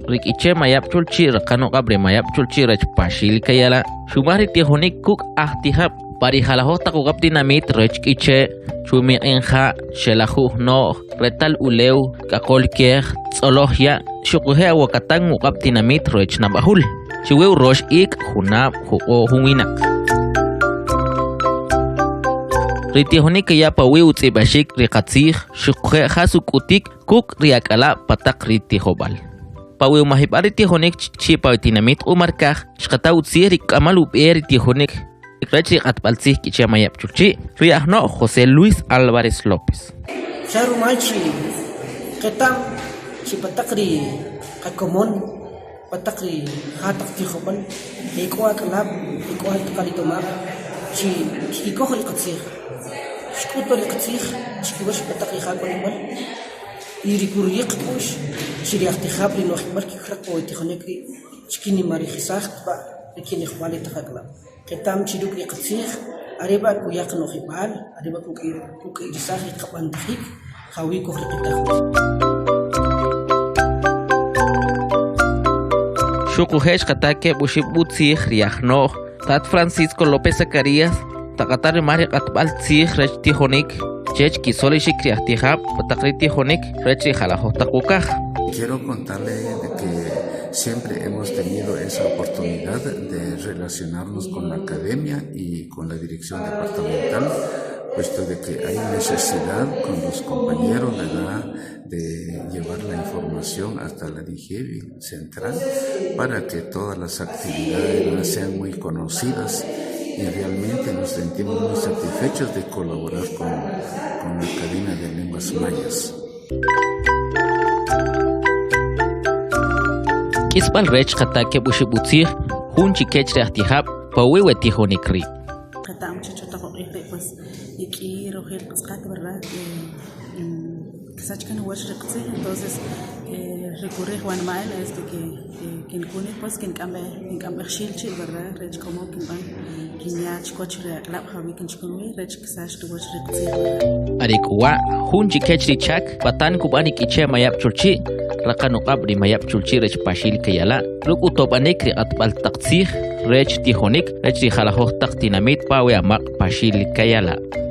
Ri K'iche' Mayab' Cholchi' raqan uq'ab' ri Mayab' Cholchi' rech Paxil Kayala' xumaj ri tijonik kuk' ajtijab' pa ri jalajoj taq uq'ab' tinamit rech K'iche', Chumiq'inja', Xelajuj No'j, Retal Ulew, K'aqol Kej, Tz'oloj Ya' xuquje' Awakatan uq'ab' tinamit rech Nab'ajul. Chiwe urox ik' junab' juq'o' jun winaq. Ri tijonik kaya pa uwi' utz'ib'axik ri qatzij xuquje' jas uk'utik kuk' ri ak'alab' pa taq ri tijob'al. Pa we umajib'al ri tijonik chi' pa tinamit Q'umarkaj xqata utzij ri k'amal ub'e ri tijonik rech ri q'atb'al tzij K'iche' Mayab' Chulchi', ri ajno'j José Luis Álvarez López. Xa rumal chi qeta'm chi pa taq ri qakomon, pa taq ri ja taq tijob'al e k'o ak'alab', e k'o al taq alitomab' chi kkikoj ri qatzij, xk'ut pa ri qatzij chkiwach pa taq ri ja k'olib'al y ri kuriq qak'u'x chi ri ajtijab' ri no'jib'al kkiraq pa we tijonik ri' chkinimarijisaj b'a' ri kinojb'al ri taq ak'alab'. Qeta'm chi ruk' ri qatzij are b'a' kuya qano'jib'al, are b'a' kuk'iyirisaj ri qab'antajik jawi' kojriqitaj wi. Xuquje' xqata keb' oxib' utzij ri ajno'j tat Francisco López Zacarías, taqatal rumal ri q'atb'al tzij rech tijonik chech kisolixik ri ajtijab' pa taq ri tijonik rech ri jalajoj taq wokaj. Quiero contarle de que siempre hemos tenido esa oportunidad de relacionarnos con la academia y con la dirección departamental, puesto de que hay necesidad con los compañeros, ¿verdad?, de llevar la información hasta la DIGEBI central para que todas las actividades sean muy conocidas y realmente nos sentimos muy satisfechos de colaborar con, con la Academia de Lenguas Mayas. K'isb'al rech qata keb' oxib' utzij jun chi kech ri ajtijab' pa uwi' we tijonik ri'. Qeta'm che cho taq uq'ij ri' pues e k'i rojel q'asqat verdad Ksach kan uwach ri qtzij entonces ri kurij wanma'en es de que kinkunik pues kink'am b'e kink'am b'ej xil chi' verdad rech k'o modo kinb'an kinya chikuach ri ak'alab' jawi' kinchukun wi rech ksach ta uwach ri qtzij verdad. Are k'u wa' jun chi kech ri chak patan kub'an ri K'iche' Mayab' Cholchi', raqan uq'ab' ri Mayab' Cholchi' rech Paxil Kayala' ruk' utob'anik ri q'atb'al taq tzij rech tijonik rech ri jalajoj taq tinamit pa we amaq' Paxil Kayala'.